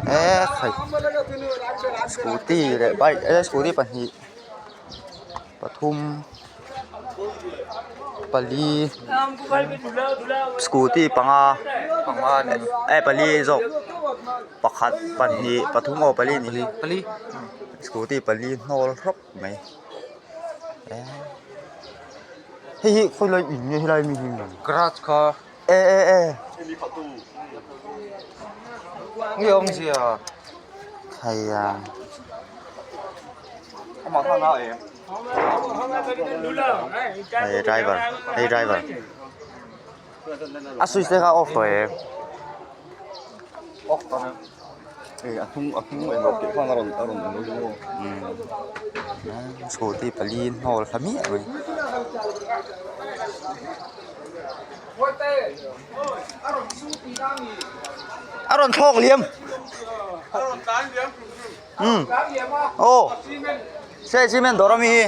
Ekhai scooty leh bike e scooty pahnih pathum pali scooty panga eh pali zawk pakhat pahnih pathum aw pali a nih hi scooty pali hnawl hlawp mai hei hi khawilai in nge helai mi hi garage kha e e e nge awmzia thei a hei driver hei driver a switch te kha off tawh em off tawh em hei a hnung a hnung englo tih khan a rawn a rawn eng lo umm scooty pali hnawl thla miah mai. A rawn thlawk liam umm aw se cement dawr ami hi.